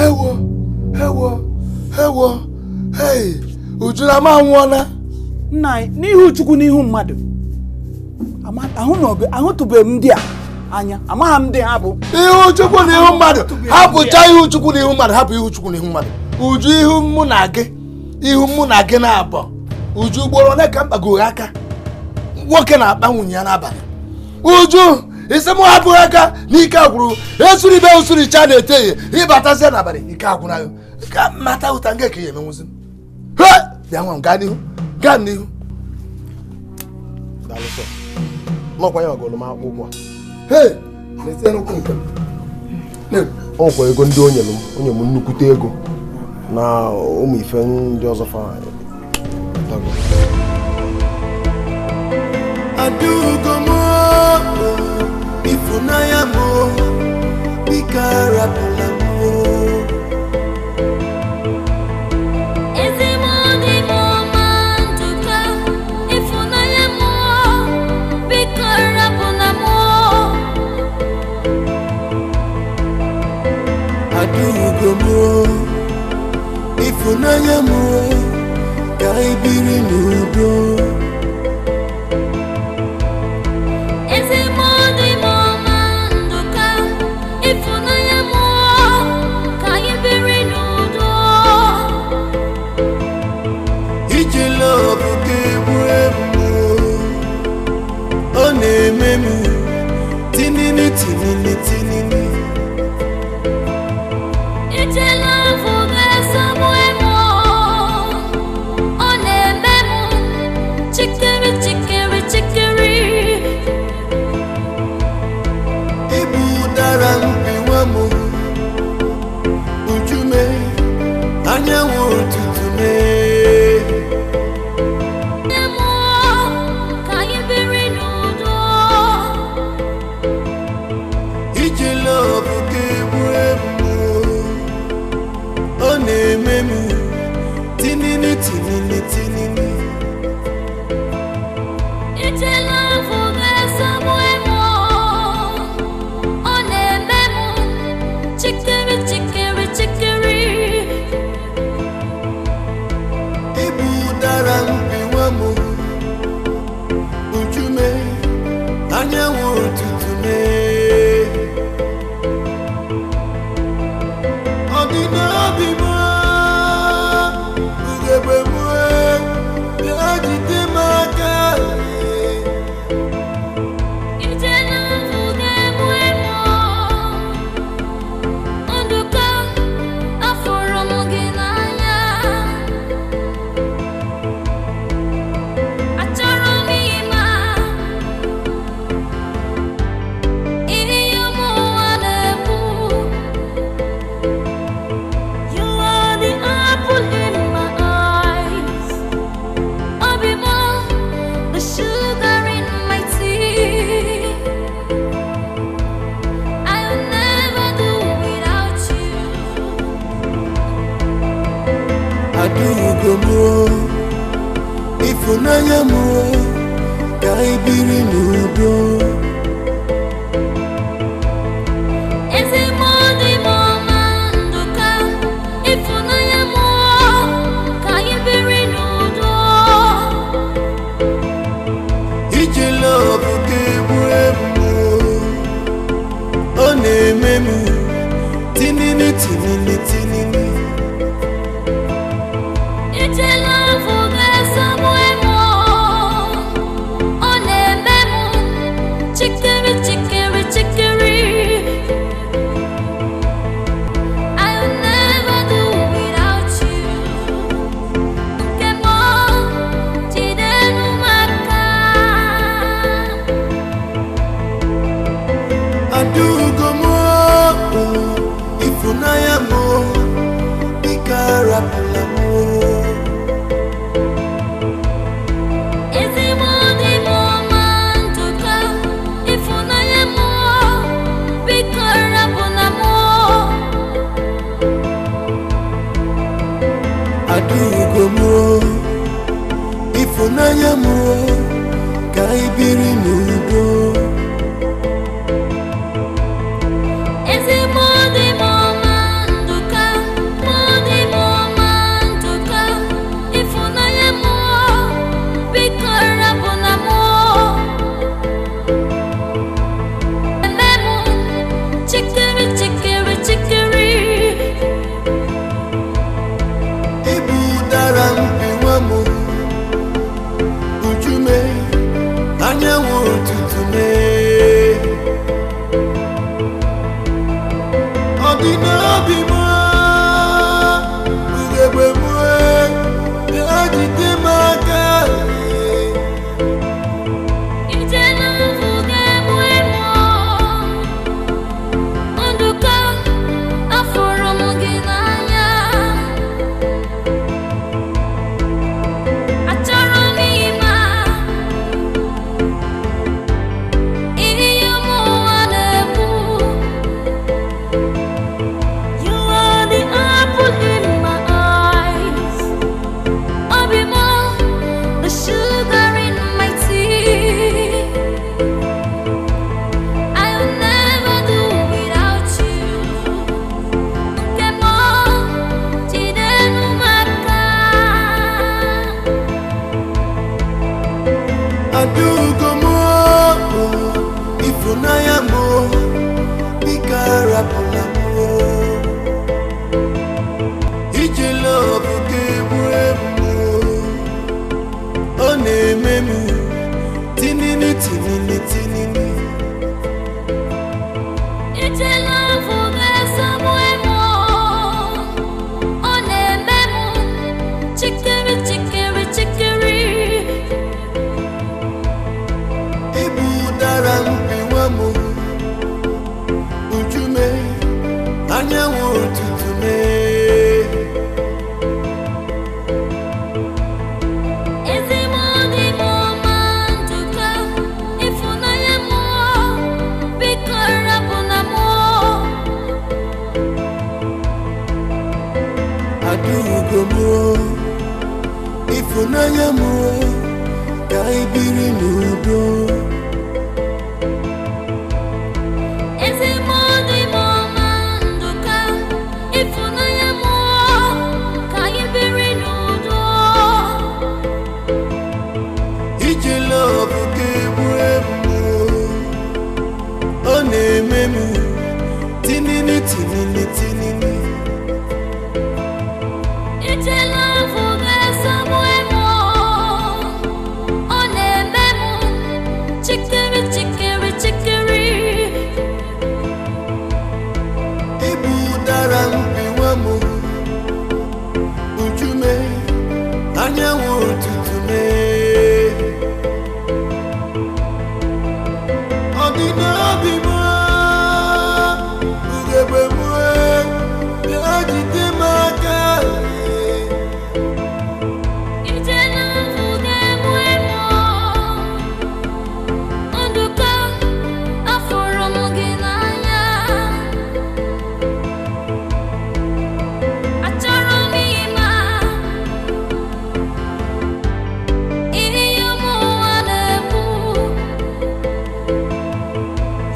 Ewo! Ewo! Ewo! Hey! Uju na m anwụọla. Nna anyị, n'ihu Chukwu n'ihu mmadụ. Ahụtụbeghị m ndị a anya, amaghị m ndị ha bụ. Ihu Chukwu na ihu mmadụ, hapụcha ihu Chukwu na ihu mmadụ, hapụ ihu Chukwu na ihu mmadụ. Uju ihu mụ na gị, ihu mụ na gị na-abọ. Uju ugboro ole ka m kpagoro aka? Nwoke na-akpa nwunye ya n'abalị. Uju, isi mụ hapụghị aka n'ike agwụrụ. Esuru ibe usuricha na-ete ihe, ịbatazie n'abalị ike agwụra ya. Ka mata ụta nke ka ya emenwuzi. Bịa nwa m, gaa n'ihu, gaa n'ihu. Daalụ sọ. N'ọkwa ya ọgọlụ m akwụkwọ a. Hey! Lezie n'ụkwụ nke m. Ọkwa ego ndị o nyere m, o nyere m nnukwute ego na ụmụ ife ndị ọzọ fa. Adugo m, ịfụnanya m, biko arapụla m. Ezigbo di m ọma Ndụka, ịfụnanya m, biko arapụla m. Adugo m, ịfụnanya m, ka anyị biri n'udo. Ezigbo di m ọma Ndụka, ịfụnanya m, ka anyị biri n'udo. Ije lọbụ ga-egbu egbu, ọ na-eme m tinini tinini tinini. Ije lọbụ ga-esogbu m, ọ na-eme m chikiri chikiri chikiri. Ibu dara mpiwa m, ujume anyanwụ ụtụtụ mee. Ka anyị biri n'udo. Ije lọbụ ga-egbu egbu, ọ na-eme m tinini tinini tinini. Ije lọbụ ga-esogbu m, ọ na-eme m chikiri chikiri chikiri. Ibu dara mpiwa m, ujume anyanwụ ụtụtụ mee. Ọdịnobi m, ugegbe m, bịa jide m aka. Ije lọbụ ga-egbu m, Ndụka, afụrụ m gị n'anya. Achọrọ m ịma ihe ụmụ ụwa na-ekwu. You are the apple in my eyes, obi m, the sugar in my tea. I'll never do without you. Adugo m, ịfụnanya m, ka anyị biri n'udo. Ezigbo di m ọma Ndụka, ịfụnanya m, ka anyị biri n'udo. Ije lọbụ ga-egbu egbu, ọ na-eme m tinini tinini tinini. Ije lọbụ ga-esogbu m, ọ na-eme m chikiri chikiri chikiri. I'll never do without you. Nke m, jidenu m aka. Adugo m, ịfụnanya m, biko arapụla m. Ezigbo di m ọma Ndụka, ịfụnanya m, biko arapụla m. Adugo m, ịfụnanya m, ka anyị biri n'udo. Ezigbo di Adugo mo, ifunanya mo, biko arapụla m. Ije love ga-egbu egbu, ọ na-eme m tinini tinini tinini. Ije love ga-esogbu m, ọ na-eme m chikiri chikiri chikiri. Ibu dara mpiwa m, ujume anyanwụ ụtụtụ mee. Ezigbo di m ọma Ndụka, ịfụnanya m, biko rapụla m. Adugo m, ịfụnanya m, ka anyị biri n'udo. Ezigbo di m ọma Ndụka, ịfụnanya m, ka anyị biri n'udo. Ije love ga-egbu egbu, ọ na-eme m tinini tinini tinini. Ije love ga-esogbu m, ọ na-eme m chikiri chikiri chikiri. Ibu dara mpiwa m, ujume anyanwụ ụtụtụ mee. Ọdịnobi m, ugegbe m, bịa jide m aka. Ije love ga-egbu m, Ndụka, afụrụ m gị n'anya. Achọrọ m ịma ihe ụmụ ụwa na-ekwu.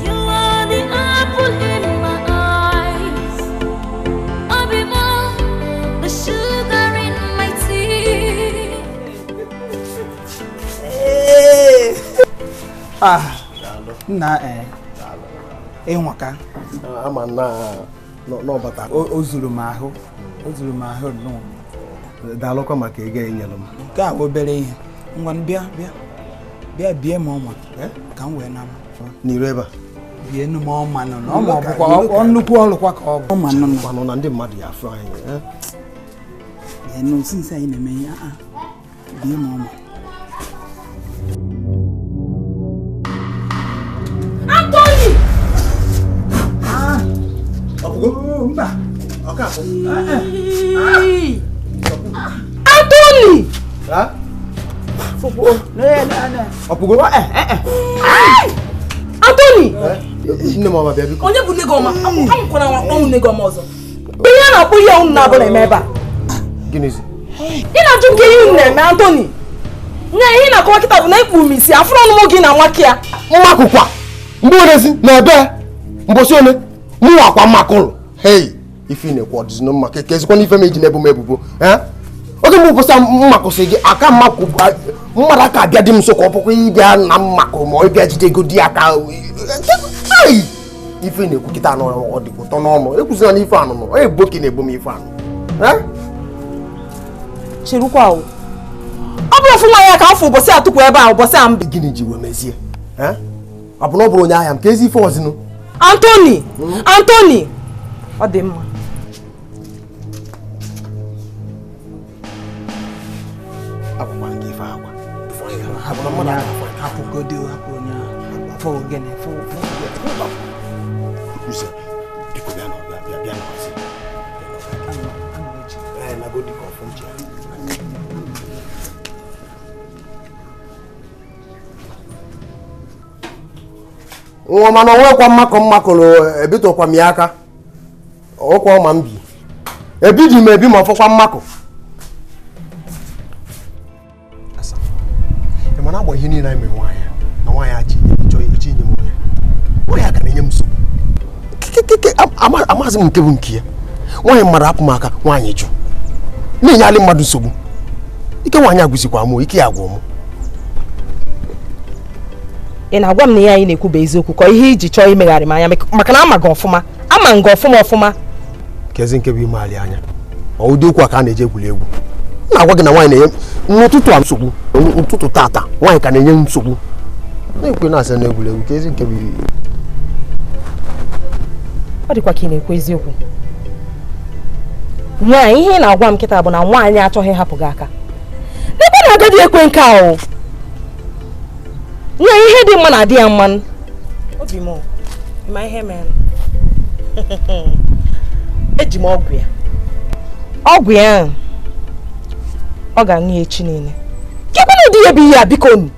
You are the apple in my eyes, obi m, the sugar in my tea. Ah, nna ịnwaka Ama na n'ọbata. O zuru m ahụ, o zuru m ahụ nnọọ. Daalụkwa maka ego enyere m. Nke a bụ obere ihe. Ngwa bịa bịa bịa bie m ọma ka m wee nama. N'iru ebe a. Bienu m ọma nọ na ọma ọbụkwa ọ nnukwu ọlụkwa ka ọ bụ. Ọma nọ nọ. Kwanụ na ndị mmadụ ya afụ anyị. Bienu sinsi anyị na-eme ihe a. Bie m ọma. Anthony! Ọpụgo? Mba. Ọka afụ. Anthony! Ha? Ọpụgo? Anthony! Nne m ọma bịa biko. Onye bụ nne gị ọma? Anwụkwana ọnwụ nne gị ọma ọzọ. Mgbe ihe a na-akpọ ihe unu na-abụ na-eme ebe a. Gịnịzi? Ị na-ajụ nke ihe unu na-eme, Anthony. Nye ihe ị na-akọwa kịta bụ na ikpu m isi, afụrụ ọnụ m gị na nwa ya. Mmakụkwa mgbe onezi na ebe mbosi one mụ akwa mmakụrụ. Hei, ife ị na-ekwu ọdịzi mma ka ezikwa n'ife m eji na-ebu m ebubo. Oge mgbe ụbọchị mmakụsị gị aka mmakụ mmadụ aka abịa dị m nso ka ọ pụkwa ịbịa na mmakụ ma ọ bịa jide ego di aka. Ei, ife ị na-ekwu kịta anụ ọ dịkwa ụtọ n'ọnụ. Ekwuzina n'ife anụnụ, ọ ebubo ka ị na-ebo m ife anụ. Cherukwa o. Ọ bụrụ ofu nwaanyị a ka afọ ụbọchị a tupu ebe a ụbọchị a mbe. Gịnị ji wee mezie? Ọ bụ na ọ bụrụ onye ahịa m ka ezi ife ọzinụ. Anthony! Anthony! Ọ dị mma. Akwụkwọ nke ife agwa. Hapụgodo hapụ onye ahụ. Fụ gịnị? Fụ fụ. Uze, biko bịa nọ bịa bịa bịa nọzi. Ee, na godi ka ọfụ nche. Nwa mana onwekwa mmakọ mmakọrọ ebitụkwa m ya aka. Ọkwa ọma m bi. Ebidi m ebi ma ọfọkwa mmakọ. Ị mana agba ihe niile anyị mere nwaanyị na nwaanyị achị chọọ ichi inye m onye. Nwaanyị a ga na-enye m nsogbu. Kekeke amaghịzị m nke bụ nke ya. Nwaanyị mmadụ hapụ m aka, nwaanyị jụ. Na-enyelị mmadụ nsogbu. Ike nwaanyị agwụzikwa m, ike ya agwụ m. Ị na-agwa m na ihe anyị na-ekwu bụ eziokwu ka ihe iji chọọ imegharị m anya maka na ama gị ọfụma, ama m gị ọfụma ọfụma. Kezi nke bụ imegharị anya ọ ụdị okwu a ka a na-eji egwuri egwu. M na-agwa gị na nwaanyị na-enye n'ụtụtụ a nsogbu, ụtụtụ tata nwaanyị ka na-enye nsogbu. Na-ekwe na-asị na egwuregwu kezi nke bụ. Ọ dịkwa ka ị na-ekwu eziokwu. Nwaanyị, ihe ị na-agwa m kịta bụ na nwaanyị achọghị ịhapụ gị aka. N'ebe na agadi ekwe nke ahụ. Nwaanyị, ihe dị mma na-adị ya mma. Obi m, ma ihe mere. Eji m ọgwụ ya. Ọgwụ ya ọ ga-aṅụ ya echi niile. Kekwa na ụdị ihe bụ ihe a biko nu.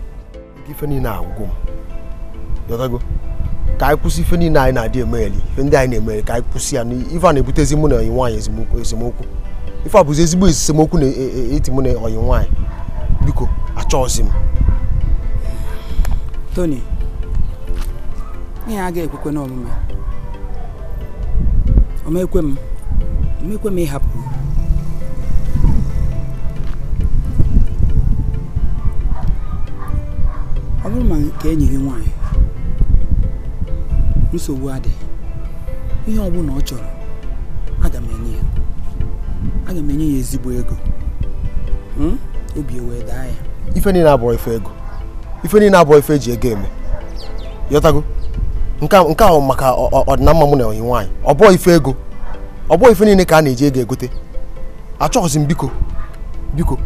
Ife niile agwụgwụ m. Yọtago? Ka anyị kwụsị ife niile anyị na-adị emegheli, ife ndị anyị na-emegheli ka anyị kwụsị ya. Ife a na-ebutezi mụ na ọyị nwaanyị esemokwu. Ife a bụzi ezigbo esemokwu na-eti mụ na ọyị nwaanyị. Biko, achọghịzi m. Tony, ihe a ga-ekwekwe n'omume. Omekwe m, omekwe m ịhapụ. Ọ bụrụ ma nke enyi gị nwaanyị, nsogbu adịghị. Ihe ọ bụla ọ chọrọ, aga m enye ya. Aga m enye ya ezigbo ego. Obi wee daa ya. Ife niile abụọ ife ego. Ife niile abụọ ife eji ego eme. Yọtago? Nke ahụ maka ọdịnamma mụ na ọyị nwaanyị. Ọ bụọ ife ego. Ọ bụọ ife niile ka a na-eji ego egote. Achọghịzi m biko. Biko.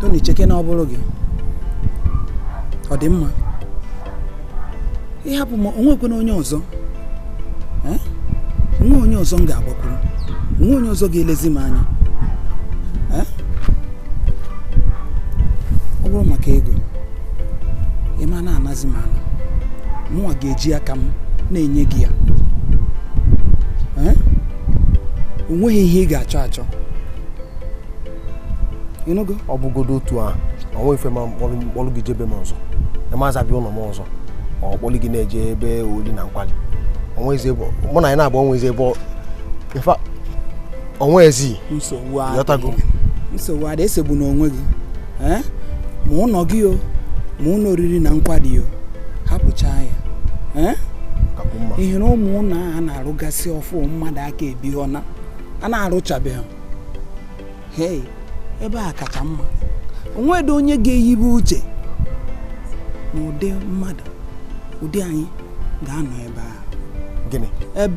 Tony, cheke na ọ bụrụ gị. Ọ dị mma. Ịhapụ m onwekwana onye ọzọ. Onwe onye ọzọ m ga-agbakwuru. Onwe onye ọzọ ga-elezi m anya. Ọ bụrụ maka ego, ị ma na-anazi m ana. Mụnwa ga-eji aka m na-enye gị ya. O nweghị ihe ị ga-achọ achọ. Ịnụgo? Ọ bụgodo otu ahụ, onwe ife ma mkpọrọ gị jebe m ọzọ. Emaza bịa ụlọ m ọzọ. Ọ kpọrọ gị na-eje ebe oli na nkwali. Onwezi ebe mụ na ya na-agba onwezi ebe ife onwezi. Nsogbu adị. Nsogbu adị, esogbu n'onwe gị. Ma ụlọ gị o, ma ụlọ oriri na nkwali o, hapụchaa ya. Ihe na ụmụ ụlọ a na-arụgasị ọfụ mmadụ aka ebighọ na a na-arụchabeghị. Hei, ebe a kacha mma. Onwedị onye ga-eyibe uche na ụdị mmadụ ụdị anyị ga-anọ ebe a. Gịnị? Ebe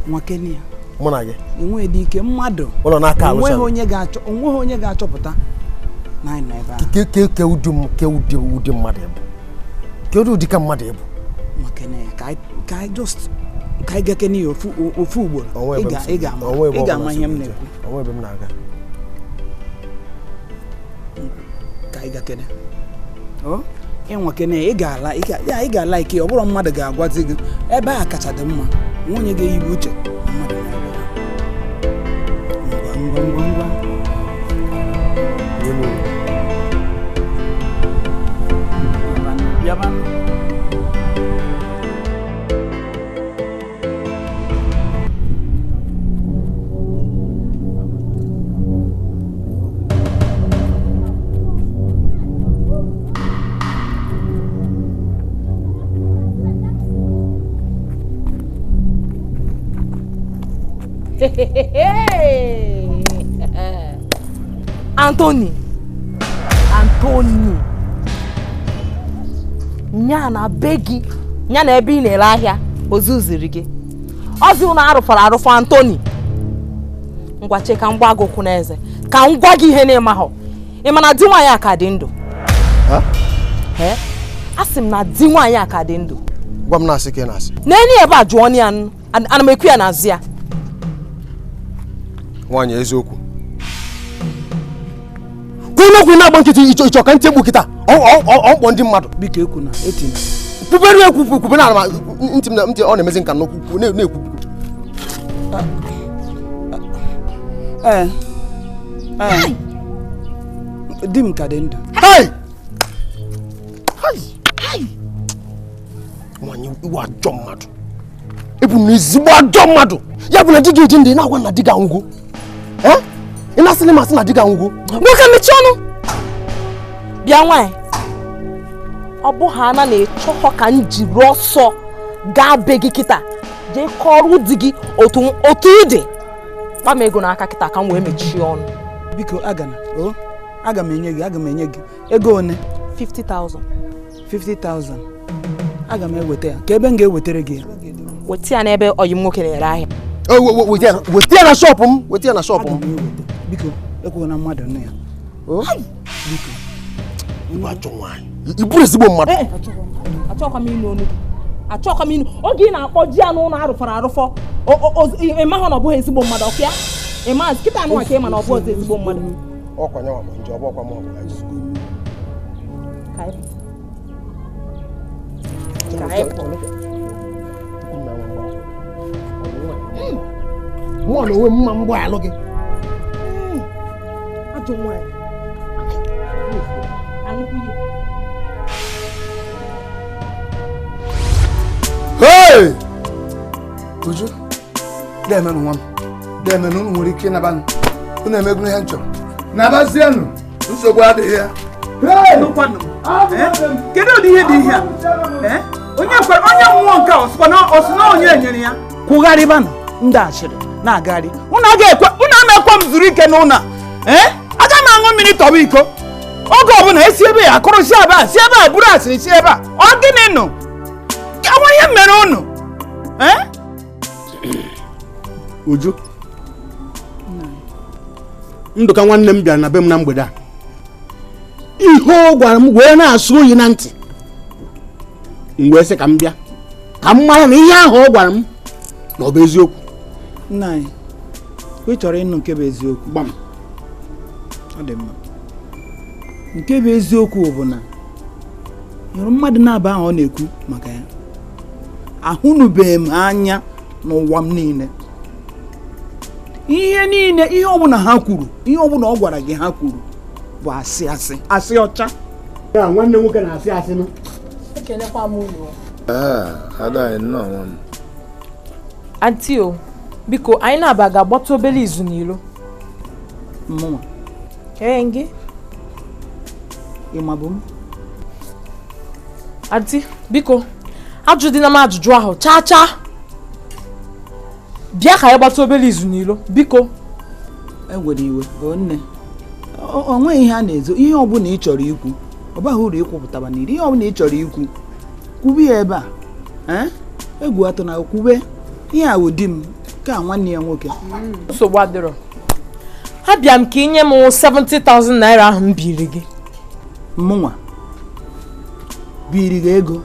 nwa Kenya. Mụ na gị? Enweghị ike mmadụ. Ụlọ n'aka onweghị onye ga-achọpụta na anyị nọ ebe a. Ke ụdị mmadụ ịbụ. Ke ụdị ka mmadụ ịbụ. Nwa Kenya, ka anyị just ka anyị gaa Kenya ofu ugboro. Ị ga-ama ihe m na-ekwu. Onwe ebe m na-aga. Ka anyị gaa Kenya. Ịnwa Kenya, ị ga-ala ike, ọ bụrụ mmadụ ga-agwazi gị ebe a kacha dị mma. Nwunye ga-eyibe uche na mmadụ na-ebe a. Ngwa ngwa ngwa ngwa. Bịaba. Anthony, Anthony, nya na be gị, nya na ebe ị na-ere ahịa ozuziri gị. Ozi ụnụ arụfara arụfọ Anthony. Ngwa che ka m gwa gị okwu n'eze, ka m gwa gị ihe na-eme ahụ. Ị ma na di nwaanyị a ka dị ndụ? A sị m na di nwaanyị a ka dị ndụ. Gwa m na-asị ka ị na-asị. N'enyi ebe a jụọ ya, ana m ekwu ya n'azụ ya. Nwaanyị eziokwu. Kwuo okwu na-agba nkịtị ịchọ ka ntị egbu kịta ọ mkpọ ndị mmadụ. Biko ekwu na etina. Kwubere ekwu kwube na ntị m na ntị ọ na-emezi nka nnukwu na-ekwu. Di m ka dị ndụ. Hey! Hey! Nwaanyị iwe ajọ mmadụ. Ịbụ na ezigbo ajọ mmadụ. Ya bụ na di gị eji ndị na-agwa na di gị anwụgo. Ị na-asịrị m asị na di gị anwụgo. Nwoke mechie ọnụ. Bịa nwaanyị, Ọ bụ ha na na-echọkọ ka m jiri ọsọ gaa be gị kịta jee kọrọ di gị otu ị dị. Kpa m ego n'aka kịta ka m wee mechie ọnụ. Biko agana o aga m enye gị ego one? 50,000. 50,000 aga m eweta ya. Ka ebe m ga-ewetere gị ya? Weta ya n'ebe ọyị m nwoke na-ere ahịa. Weta ya na shọpụ m, weta ya na shọpụ m. Biko ekwughị na mmadụ nụ ya. Biko ịbụ ajọ nwaanyị, ị bụrụ ezigbo mmadụ. Achọghị m ịnụ onu gị. Achọghị m ịnụ oge ị na-akpọ ji ya n'ụlọ arụfọrọ arụfọ. Ị mahụ na ọ bụghị ezigbo mmadụ ọkụ ya? Ị ma kịta anụ ka ị ma na ọ bụ ọzọ ezigbo mmadụ. Ọkwa nyawa ma njọ, ọbọkwa m ọbụla. Ka anyị pụrụ. Mụ na onwe m mma mgbọ alụ gị. Ajọ nwaanyị. Anụkwu ihe. Hey! Uju, demenụ nwa m, demenụ unu nwere ike ịnaba unu emegbu ihe m chọrọ. Nabazienụ, nsogbu adịghị ya. Kedu ụdị ihe dị ihe a? Onye mmụọ nke a ọ sị na onye nyere ya? Kwugharịbanụ ndị ashịrị na-agagharị. Unu aga-ekwe, unu ama-ekwe m zuru ike n'ụlọ a. Aga m aṅụ mmiri tọba iko. Oge ọbụla esi ebe ya akụrụ si ebe a, si ebe a buru asịrị si ebe a. Ọ gịnị nụ? Awa ihe mere unu? Uju, Ndụka nwanne m bịara na be m na mgbede a. Ihe ọ gwara m wee na-asụ oyi na ntị. M wee sị ka m bịa ka m mara na ihe ahụ ọ gwara m na ọ bụ eziokwu. Nna anyị, ị chọrọ ịnụ nke bụ eziokwu? Gbam. Ọ dị mma. Nke bụ eziokwu bụ na hụrụ mmadụ na-aba ahụ ọ na-ekwu maka ya. Ahụnụbeghị m anya n'ụwa m niile. Ihe niile, ihe ọbụla ha kwuru, ihe ọbụla ọ gwara gị ha kwuru bụ asị asị, asị ọcha. Ya nwanne nwoke na-asị asị nụ. Ekelekwa m unu. Ada anyị nnọọ nwa m. Aunty o, biko anyị na-aba ga-agbata obere izu n'ilo. Mụnwa. Ee gị? Ị ma bụ m? Aunty, biko ajụdịna m ajụjụ ahụ chaa chaa. Bịa ka anyị gbata obere izu n'ilo, biko. Enwere iwe, o nne. O nweghị ihe a na-ezo, ihe ọbụla ị chọrọ ikwu, ọ baghị uru ịkwupụtaba n'iri, ihe ọbụla ị chọrọ ikwu, kwube ya ebe a. Egwu atọ na kwube, ihe a wụ di m, ka nwanne ya nwoke. Nsogbu adịrọ. Abịa m ka ị nye m 70,000 naira ahụ m biri gị. Mụnwa biri gị ego?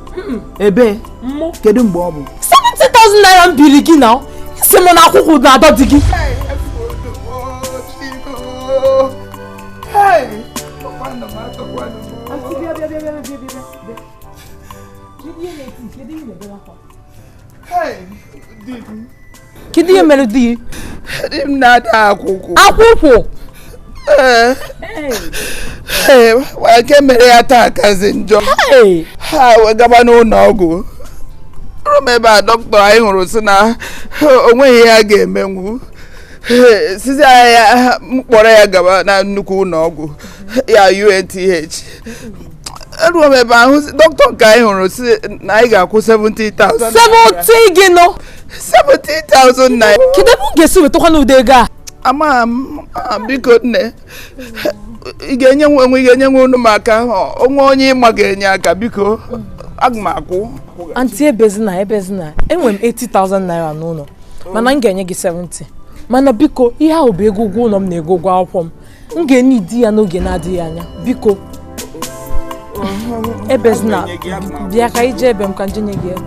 Ebe? Kedu mgbe ọ bụ? 70,000 naira m biri gị na isi m na akwụkwọ na-adọ di gị. Kedu ihe mere di gị? Di m na-ada akwụkwọ. Akwụkwọ? Ee, nke mere ya taa kazi njọ. Ha wee gaba n'ụlọ ọgwụ. Ọrụ m ebe a dọkịta anyị hụrụ sị na o nweghị ihe a ga-emenwu. Sizi ya mkpọrọ ya gaba na nnukwu ụlọ ọgwụ ya UNTH. Eruo m ebe ahụ dọkịta nke anyị hụrụ sị na anyị ga-akwụ 70,000. 70 gị nọ? 70,000 naira. Kedu ebe m ga-esi wetakwa n'ụdị ego a? Ama m, biko nne, ị ga-enye nwe ị ga-enye nwe unu m aka, onwe onye ịma ga-enye aka biko, aga m akwụ. Aunty ebezina ebezina, enwe m 80,000 naira n'ụlọ, mana m ga-enye gị 70. Mana biko, ihe ahụ bụ ego ụgwọ ụlọ m na ego ụgwọ akwụkwọ m. M ga-enye di ya n'oge na-adịghị anya, biko. Ebezina, bịa ka ije ebe m ka nje nye gị ego.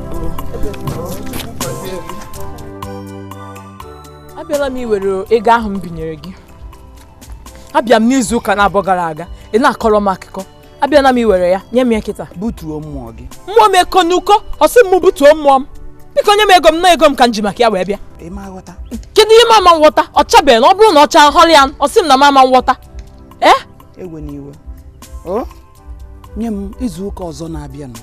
Abịala m iwere ego ahụ m binyere gị. Abịa m n'izu ụka na-abụọ gara aga, ị na-akọrọ m akụkọ. Abịala m iwere ya, nye m ya kịta. Butuo mmụọ gị. Mmụọ m eko n'uko, ọ sị m butuo mmụọ m. Biko nye m ego m na ego m ka m ji maka ya wee bịa. Ị ma aghọta? Kedu ihe m ama nghọta? Ọ chabeghị na ọ bụrụ na ọ chaa họrọ ya, ọ sị m na m ama nghọta. Ewe n'iwe. O? Nye m izu ụka ọzọ na-abịanụ.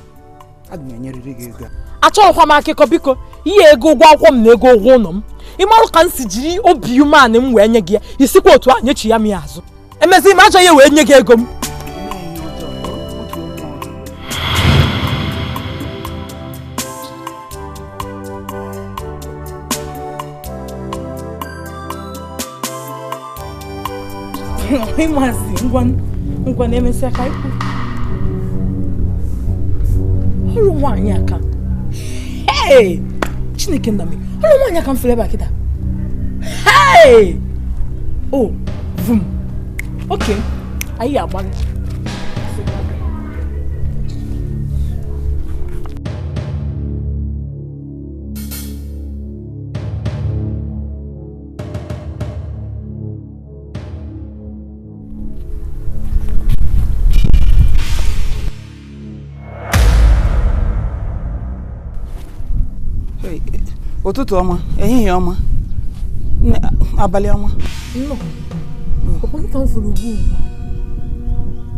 Aga m enyerịrị gị ego. Achọghịkwa m akụkọ biko, ihe ego ụgwọ akwụkwọ m na ego ụgwọ ụlọ m. Ị marụ ka m si jiri obi umeanị m wee nye gị ya, isikwa otu a nyechi ya m ya azụ. Emezi m ajọ ihe wee nye gị ego m. Ịmazi ngwa ngwa na-emesịa ka ikwu. Ọrụ nwaanyị aka. Hey! Chineke nna m. Ọrụ nwaanyị aka m fere ebe a kịta. Hey! Oh, vum. Okay. Anyị agbalị. Ụtụtụ ọma, ehihie ọma, abalị ọma. Nnọọ. Ọkwa gị ka m fụrụ ugbu ugbu.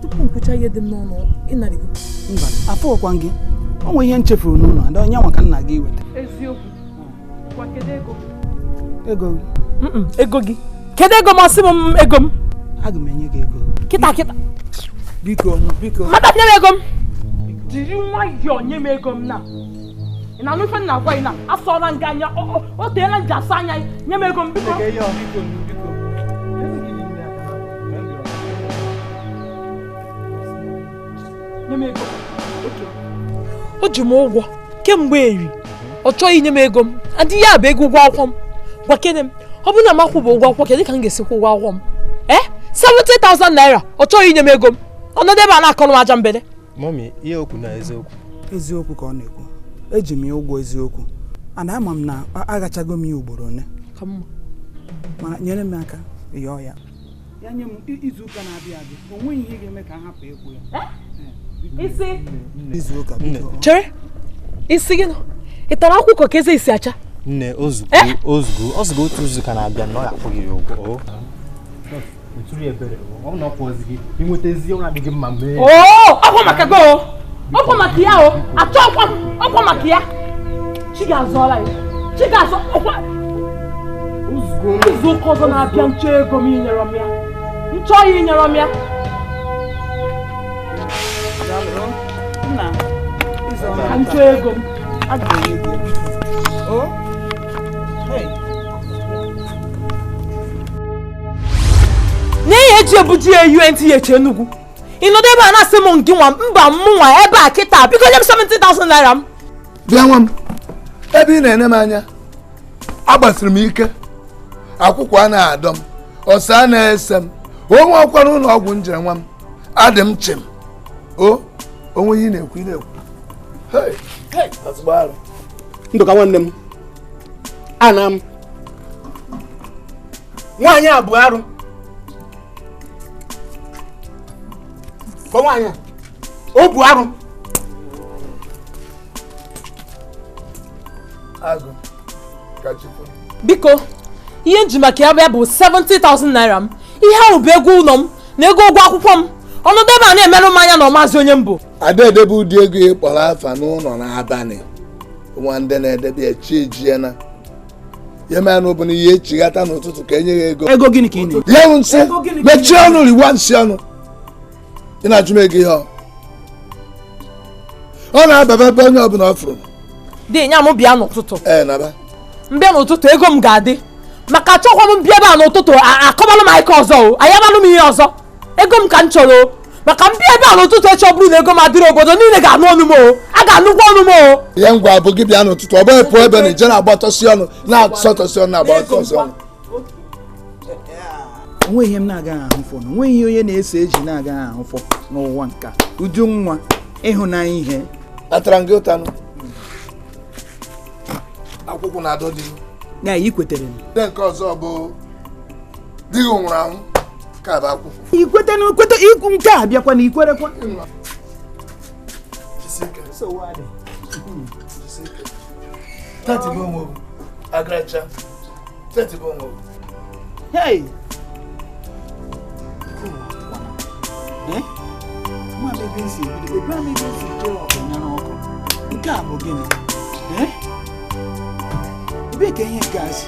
Tupu m kwucha ihe dị m n'ọnụ, ịnarịgo. Mba, afọkwa gị. O nwere ihe m chefuru n'ụlọ, ada onye nwa ka nna gị weta. Eziokwu. Kwa kedu ego? Ego gị. Ego gị. Kedu ego masị m ego m? Aga m enye gị ego. Kịta kịta. Biko, biko. Mmadụ nye m ego m. Jiri nwayọọ nye m ego m na. Na nufe na agwa ina asọla nga anya o teela nji asa anya nye m ego m biko. Nye m ego. O ji m ụgwọ kemgbe eri ọ chọghị inye m ego m adị ya bụ ego ụgwọ akwụkwọ m gwa kene m ọ bụrụ na m akwụbụ ụgwọ akwụkwọ kedu ka m ga-esi kwụ ụgwọ akwụkwọ m 70,000 naira ọ chọghị inye m ego m ọnọdụ ebe a na-akọrọ m aja mbede. Mọmi, ihe okwu na eziokwu. Eziokwu ka ọ na-ekwu. Eji m ya ụgwọ eziokwu ana ama m na agachago m ya ugboro one mana nyere m aka yọọ ya ya nye m izu ụka na-abịa abịa o nweghị ihe ga-eme ka m hapụ ịkwụ ya. Isi izu ụka biko. Chere isi gị nọ ị tara akwụkwọ ka eze isi acha? Nne, ozugbo ozugbo ozugbo otu izu ka na-abịa na ọ ga-akwụ gị ụgwọ. Ọkwa maka gị o ọkwa maka ya o achọ ọkwa ọkwa maka ya chi ga-azọla ya chi ga-azọ ọkwa izu ụka ọzọ na-abịa nchọ ego m inyere m ya nchọ ya inyere m ya. Ka nchọ ego m. Aga m enye gị o. N'ihi eji ebuji ya UNTH Enugu ị nọdụ ebe a na-asị m gị nwa mba m nwa ebe a kịta biko nye m 70,000 naira m. Bịa nwa m, ebe ị na-ene m anya agbasiri m ike akwụkwọ a na-adọ m ọsọ a na-ese m onwe ọkwara ụlọ ọgwụ m jere nwa m adị m chịm o onwe ihe ị na-ekwu ị na-ekwu. Ndụka nwanne m, ana m nwaanyị a bụ arụ nwaanyị o bụ arụ. Biko ihe nji maka ya bịa bụ 70,000 naira m ihe ahụ bụ ego ụlọ m na ego ụgwọ akwụkwọ m ọnọdụ ebe a na-emerụ m anya na ọmazi onye mbụ. Ada edebe ụdị ego ị kpọrọ afa n'ụlọ n'abalị nwa ndị na-edebe ya chi ejiena ya mere na ọbụna ihe echighata n'ụtụtụ ka enye ya ego. Ego gịnị ka ị na-ekwu? Ya nsị mechie ọnụ riwa nsị ọnụ ị na-ajụ m ego ihe ọ na-ababa ebe onye ọbụla ọ fụrụ. Dị nya m bịa n'ụtụtụ. Ee, naba. M bịa n'ụtụtụ ego m ga-adị maka achọkwa m bịa ebe a n'ụtụtụ akọbalụ m aka ọzọ o ayabalụ m ihe ọzọ ego m ka m chọrọ o maka m bịa ebe a n'ụtụtụ echi ọ bụrụ na ego m adịrị obodo niile ga-anụ ọnụ m o a ga-anụkwa ọnụ m o. Ihe ngwa bụ gị bịa n'ụtụtụ ọ bụghị pụọ ebe na ije na-agbatọsị ọnụ na-asọtọsị ọnụ na-agbatọsị ọnụ. Onweghị ihe m na-agaghị ahụ fọ na onweghị ihe onye na-eso eji na-agaghị ahụ fọ n'ụwa nka uju nwa ịhụnanya ihe atara m gị ụtanụ akwụkwọ na-adọ dị na ya ikwetere m. Ndị nke ọzọ bụ di gị nwụrụ anwụ ka bụ akwụkwọ ikwete na ikwete ikwu nke a bịakwa na ikwerekwa. Hey! Nke a bụ gịnị? Ebee ka ihe nke a si?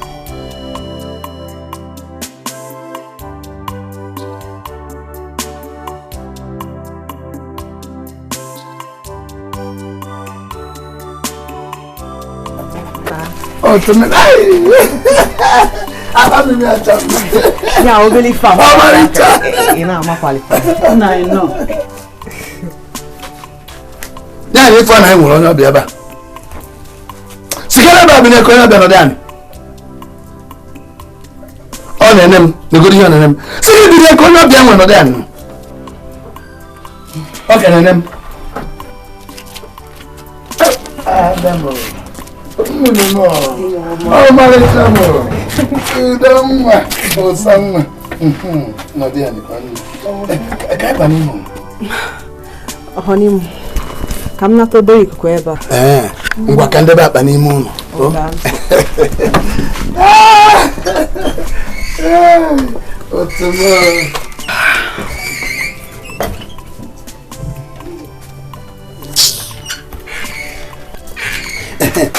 Akpa mmiri acha. Ya obele ife a. Ọmarịcha. Ị na-amakwali. Nna anyị nọ. Ya na ife a na anyị nwere onye ọbịa ebe a. Sikere ebe a bi na-eke onye ọbịa nọdụ anyị. Ọ na-ene m, negoro ihe ọ na-ene m. Sikere bi na-eke onye ọbịa nwere nọdụ anyị. Ọ ka na-ene m. Ọmarịcha m. Udo nwa, ụsa nwa. Nọdụ ya nịkwa nne. Ka anyị ba n'ime ụlọ. Honey m, ka m nata obere ikuku ebe a. Ee, ngwa ka ndebe akpa n'ime ụlọ. Otu m.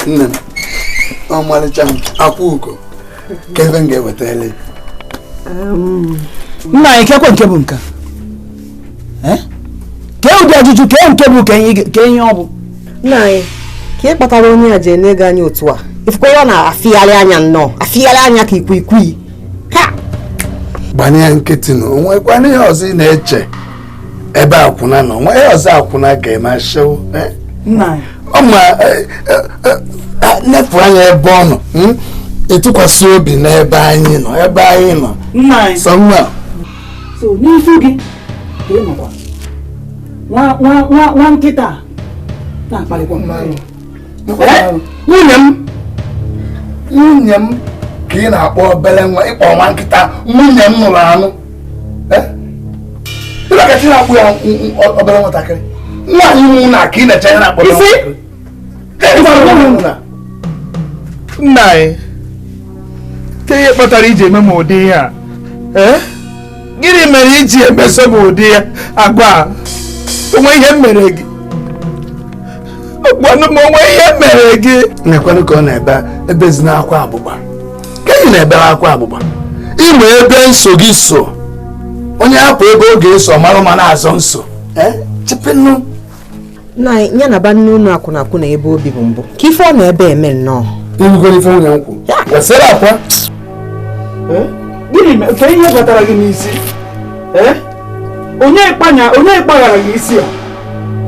Nne m, ọmarịcha m, akwa ugo, ka ebe m ga-eweta ele. Nna anyị kekwe nke bụ nke a? Kee ụdị ajụjụ kee nke bụ ka ihe ọ bụ? Nna anyị, ka ị kpatara onye a ji ene gị anya otu a? Ifukwa ya ọ na-afịgharị anya nnọọ, afịgharị anya ka ikwikwii. Ha! Gbanye ya nkịtị na onwekwana ihe ọzọ ị na-eche ebe akwụna nọ, onwe ihe ọzọ akwụna ga-eme ashewo. Nna anyị. Ọ ma nepụ anya ebe ọ nọ, ịtụkwasị obi n'ebe anyị nọ, ebe anyị nọ. Nna anyị. Sọ nwa. So n'ihu gị ka ị nọkwa. Nwa nwa nwa nwa nkịta na-akpalikwa mmadụ. Nwunye m, nwunye m ka ị na-akpọ obere nwa, ịkpọ nwa nkịta, nwunye m nụrụ anụ. Ịba ka chi na-akpụ ya obere nwatakịrị. Nwaanyị nwụ na ka ị na-eche ya na-akpọ nwatakịrị. Nna anyị, ke ihe kpatara iji eme m ụdị ihe a? Gịnị mere iji emeso m ụdị agwa a? Onwe ihe m mere gị? Gwanụ m onwe ihe m mere gị? Nekwanụ ka ọ na-ebe ebezina akwa agbụgba. Ka ị na-ebere akwa agbụgba? Ịma ebe nso gị so. Onye hapụ ebe ọ ga-eso marụ ma na-azọ nso. Chịpịnụ. Nna anyị, ya na ba nne unu akwụna akwụna ebe obi bụ mbụ. Ka ife ọ na-ebe eme nnọọ. Ịrugoro ife nwunye m kwuru. Kwesịrị akwa. Gịnị mere ka ihe batara gị n'isi? Onye kpaghara gị isi a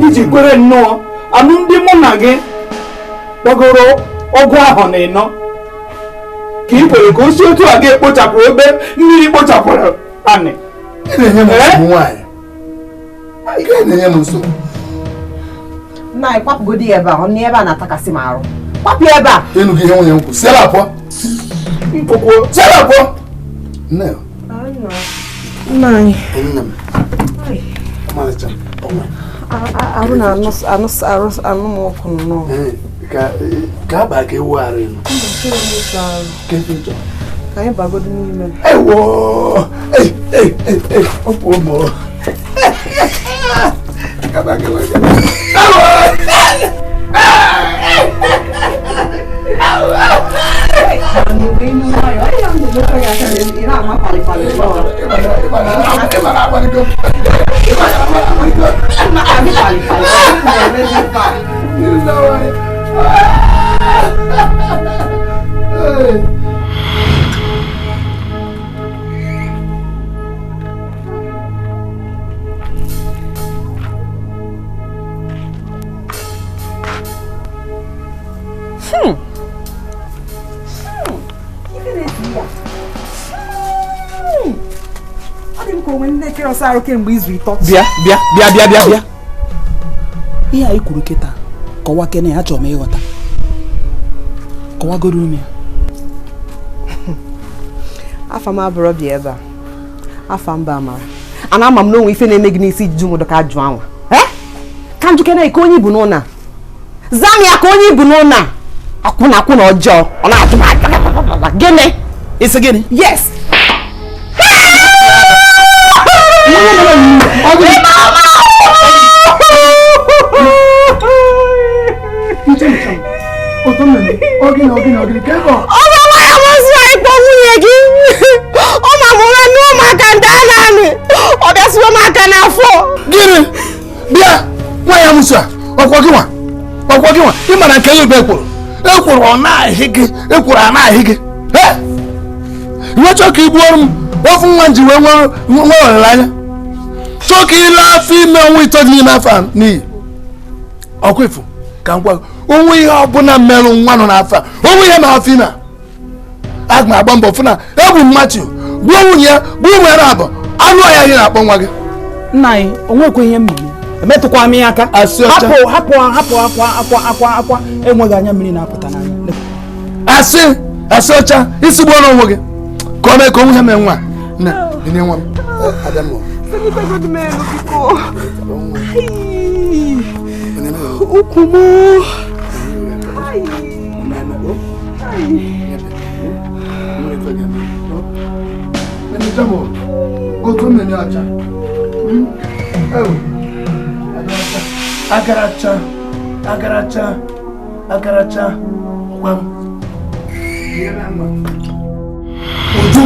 iji kwere nnọọ alụmdi mụ na gị gbagoro ọgụ ahụ na ịnọ ka ị kwere ka o si otu a ga-ekpochapụ ebe mmiri kpochapụrụ anị. Ị na-enye m nsogbu nwaanyị. Ị na-enye m nsogbu. Nna anyị, kwapụgodi ya ebe a, ọ nọ ebe a na-atakasị m arụ. Kwapụ ya ebe a. Ịnụ gị ihe nwunye m kwuru. Si ebe a pụọ. Mpụkwuo. Si ebe a pụọ. Nne. Nna anyị. Nne m. Ọmarịcha m. Ọnwa. Arụ na-anụ m ọkụ nnọọ. Ka aba ka ewu arụ ịnụ. Ka anyị bagodo n'ime. Ewo! Ei, ei, ei, ei, ọ pụọ m. Ka aba ka ewu arụ. Ewo! Bịa bịa bịa bịa bịa bịa. Ihe anyị kwuru kịta kọwa kene achọrọ m ịghọta. Kọwagoro ume ya. Afa m abụrọ bịa ebe a. Afa mba amara. Ana ama m na onwe ife na-eme gị n'isi ijiju m dọka ajụ anwa. Ka njụ kene ka onye ibu n'ụlọ a. Zam ya ka onye ibu n'ụlọ a. Akwụna akwụna ọjọọ. Ọ na-atụ m aka. Gịnị? Isi gịnị? Yes. Ọ bụ ya mụsị ịkpọ nwunye gị. Ọ ma mụrụ nne ụmụaka ndị a na-amị. Ọ bịasịrị ụmụaka n'afọ. Gịnị? Bịa, nwa ya mụsị a, ọkwa gị nwa. Ọkwa gị nwa. Ị ma na nke ya ebe ekwuru. Ekwuru ọ na-ahị gị. Ekwuru a na-ahị gị. Iwe chọọ ka igbuo m ofu nwa nji wee nwee olileanya. Chọọ ka ile afọ ime ọnwa 3 dị n'ime afọ a n'iyi. Ọkwa ifu ka m gwa gị, onwe ihe ọbụla mmerụ nwa nọ n'afọ a, onwe ihe ma afọ ime a. Aga m agba mbọ fụ na egbu m Matthew, gbuo nwunye ya, gbuo ụmụ ya na-abụ, anụ ọhịa ihe na-akpọ nwa gị. Nna anyị, o nwekwa ihe m mere. Emetụkwa m ya aka. Hapụ hapụ hapụ akwa akwa akwa akwa enweghị anya mmiri na-apụta n'anya. Asị asị ọcha isi gbuo n'onwe gị ka ọ mee ka onwe ya mee nwa. Nne, binye nwa m. Abịa m. Ukwu m. Agaracha, agaracha, agaracha, gwam. Uju,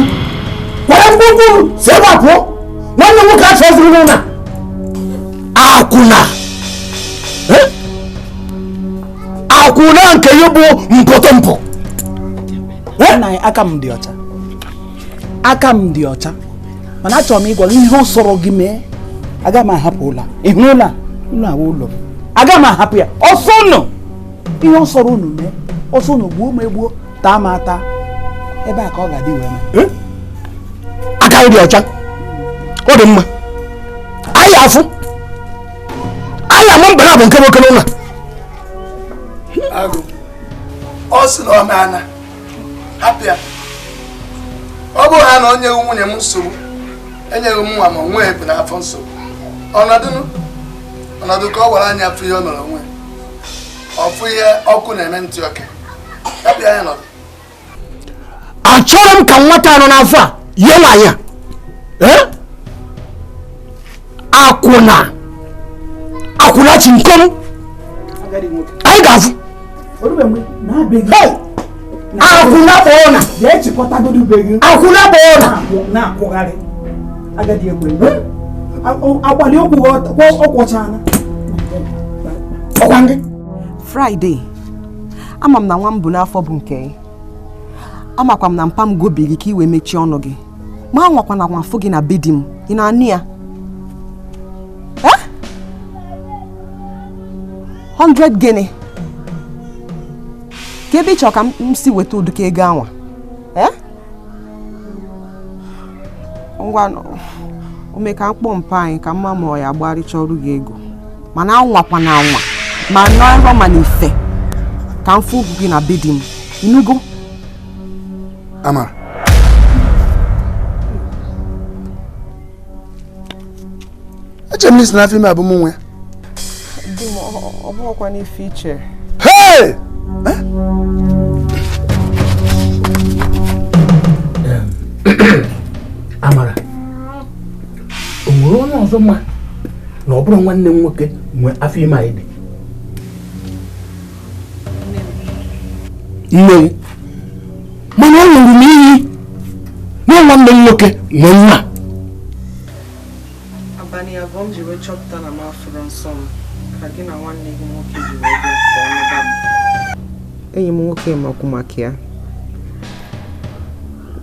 kwara mkpụmkpụ si ebe a pụọ. Nwanne m nwoke achọ ezigbo n'ụlọ. Akwụna. Akwụna nke ya bụ mpụtụmpụ. Nna anyị, aka m dị ọcha. Aka m dị ọcha. Mana achọrọ m ịgwa gị ihe ọ sọrọ gị mee. Aga m ahapụ ụlọ. Ị hụrụ ụlọ a? Ụlọ awụ ụlọ m. Aga m ahapụ ya. Ọsọ unu! Ihe ọ sọrọ unu mee. Ọsọ unu gbuo m egbuo, taa m ata. Ebe a ka ọ ga-adị wee mee. Aka dị ọcha. Ọ dị mma. Anyị afụ. Anyị ama mba na bụ nke nwoke n'ụlọ. Agụ. Ọ sị na ọ na-ana. Hapụ ya. Ọ bụrụ ha na onye nwunye m nsogbu, enyeghị m nwa ma onwe ebu n'afọ nsogbu. Ọnọdụ ka ọ gwara anyị afọ ihe o mere onwe. Ọfụ ihe ọkụ na-eme ntị oke. Hapụ ya nọdụ. Achọrọ m ka nwata nọ n'afọ a yie nwaanyị a. Akwụna. Akwụna chi nkom. Anyị ga-afụ. Akwụna bụ ọna. Akwụna bụ ọna. Na-akwụgharị. Agadi ekwe. Agbalị okwu ọkwọchana. Ọkwa ndị. Friday. Ama m na nwa m bụ n'afọ bụ nke. Amakwa m na mpa m gobiri ka i wee mechie ọnụ gị. Ma anwakwa na nwafọ gị na be di m. Ị na-anụ ya? 100 gịnị? Ka ebe ị chọrọ ka m si weta ụdịka ego anwa? Ngwa ome ka mkpọ mpa anyị ka mma ma ọ ya agbarịcha ọrụ gị ego. Mana anwakwa na anwa ma nọrọ ma na ife ka m fụ ugwu gị na be di m. Inugo? Amara. Eche m n'isi na afọ ime abụ m nwe. Di m, ọ bụghịkwa n'ife iche. Hey! Amara, o nwere onye ọzọ ma na ọ bụrụ nwanne m nwoke nwe afọ ime anyị dị? Nne m, mana ọ ṅụrụ m iyi na nwanne m nwoke nwe nwa. Abalị abụọ m ji wee chọpụta na m afụrụ nsọ m ka gị na nwanne gị nwoke ji wee bịa ka ọ nụba m. Enyi m nwoke makwu maka ya.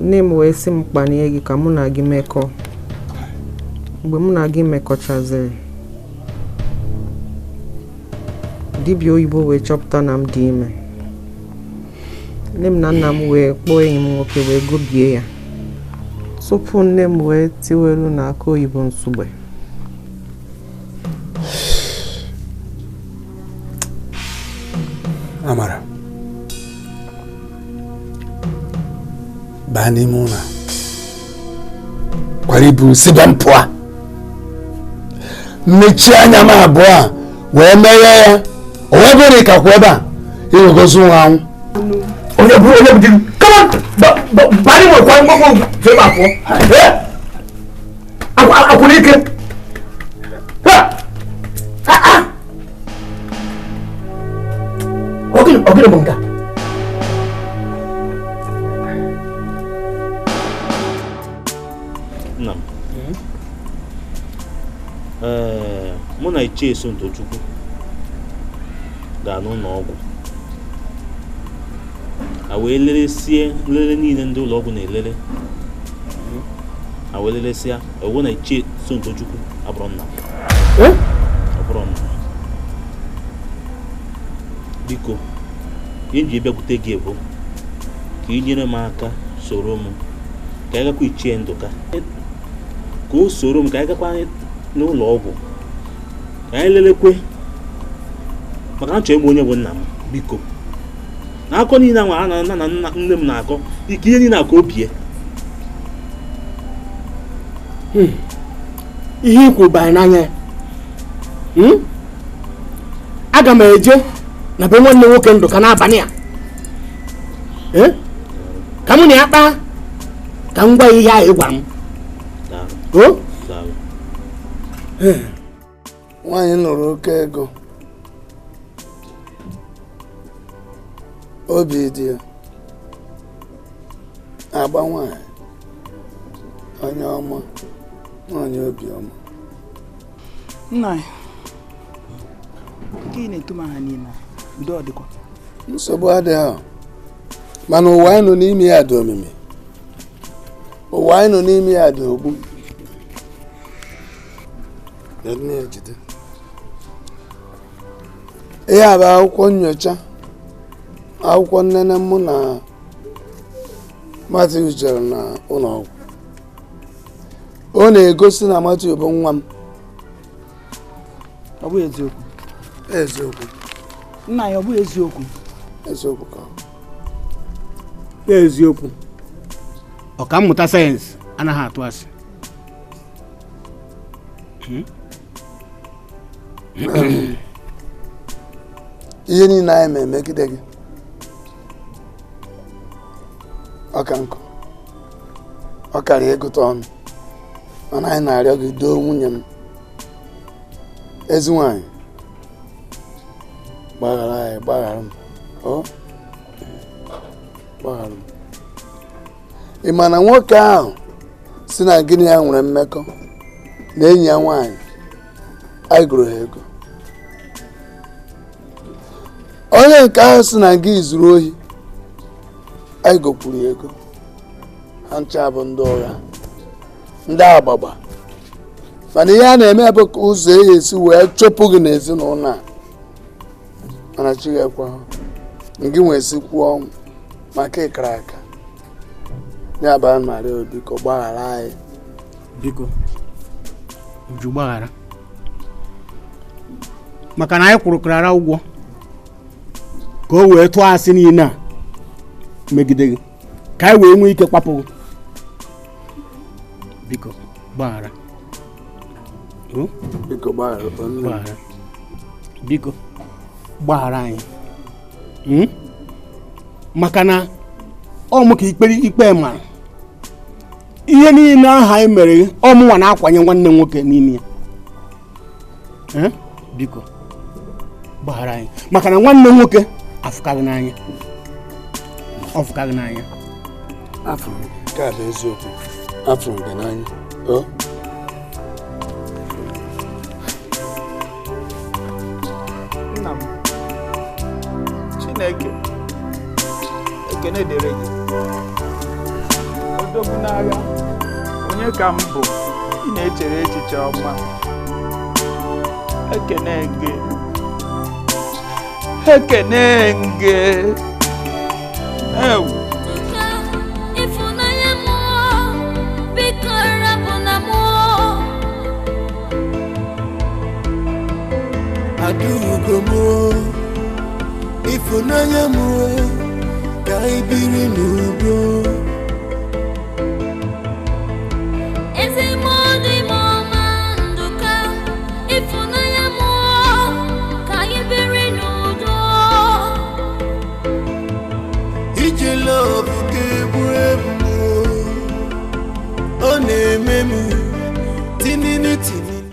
Nne m wee sị m kpanie gị ka mụ na gị mekọọ. Mgbe mụ na gị mekọchaziri, dibịa oyibo wee chọpụta na m dị ime. Nne m na nna m wee kpọọ enyi m nwoke wee gobie ya. Tupu nne m wee tiweru na aka oyibo nsugbe. Amara, baa n'ime ụlọ kwara ibu si bịa m pụọ. Mechie anya m abụọ a wee meghee ya. O wee bụrụ ka kwụ ebe a ịnwegozi nwa anwụ. Onye bụ onye bụ di m? Come on, baa n'ime ụlọ kwara mgbakọ si ebe a pụọ. Akwụna ike. Ọ gịnị bụ nke a? Nna m, mụ na Ichie Somtochukwu gara n'ụlọ ọgwụ. A wee leresie nlele niile ndị ụlọ ọgwụ na-elele A wee lelesịa ewu na Ichie Somtochukwu abụrụ nna m. Ọ bụrụ nna m. Biko, ihe m ji bịakwute gị bụ ka ị nyere m aka soro m ka anyị gakwa Ichie Ndụka, ka o soro m ka anyị gakwa n'ụlọ ọgwụ ka anyị lelekwe, maka na chọọ ịgba onye bụ nna m. Biko, na akọ niile ahụ a na na nne m na-akọ ike ihe niile aka obie. Ihe ikwu banye n'anya. Aga m eje na be nwanne nwoke Ndụka n'abalị a, ka mụ na ya kpaa, ka m gwa ya ihe ahụ ị gwara m. Nwaanyị nụrụ oke ego, obi dị ya agba nwaanyị onye ọma, nwaanyị obi ọma. Nna anyị, nke ị na-etu m aha niile, udo ọ dịkwa? Nsogbu adịghị, mana ụwa anyị nọ n'ime ya dị omimi, ụwa anyị nọ n'ime ya dị ogbu. Ihe a bụ akwụkwọ nyocha, akwụkwọ nnene mụ na Matthew jere na ụlọ ọgwụ. Ọ na-egosi na Matthew bụ nwa m. Ọ bụghị eziokwu? Eziokwu. Nna ya, ọ bụghị eziokwu? Eziokwu ka eziokwu. Ọkammụta sayensị anaghị atụ asị. Ihe niile anyị ma-emegide gị ọka nkụ, ọ karịa ịgụta ọnụ, mana anyị na-arịọ gị doo nwunye m ezi nwanyị, gbaghara anyị, gbaghara m, ọ gbaghara m. Ị ma na nwoke ahụ si na gịnị ya nwere mmekọ na enyi ya nwaanyị, anyị gụrụ ha ego. Onye nke ahụ si na gị zuru ohi, anyị gokwuru ya ego. Ha ncha bụ ndị ụgha, ndị agbagba. Mana ihe a na-eme bụ ka ụzọ e esi wee chụpụ gị n'ezinụlọ a, mana chi ga-ekwe gị nwee si kwuo ọnwụ maka ịkara aka. Ya bụ Maria, biko gbaghara anyị. Biko Uju, gbaghara, maka na anyị kwụrụ Clara ụgwọ ka o wee tụọ asị niile a megide gị, ka anyị wee nwee ike kwapụ gị. Biko gbaghara. Biko gbaghara. Biko gbaghara anyị, maka na ọ mụ ka ikpe mara. Ihe niile ahụ anyị mere gị, ọ mụnwa na-akwanye nwanne m nwoke n'ime ya. Biko gbaghara anyị, maka na nwanne m nwoke afụkaghị n'anya, ọ fụkaghị n'anya. Afụrụ m nke a bụ eziokwu, afụrụ m gị n'anya. Nna m, Chineke, ekene dịrị gị. Odogwu n'agha, onye ka m bụ, ị na-echere echiche ọma. Ekene gị, ekene gị. Ewu. Ịfụnanya mụọ, biko rapụ na mụọ. Adugo mụọ, ịfụnanya mụọ, ka anyị biri n'udo. Ezigbo dị m ọma Ndụka, ịfụnanya mụọ, ka anyị biri n'udo. Ije love ga-egbu egbu, ọ na-eme m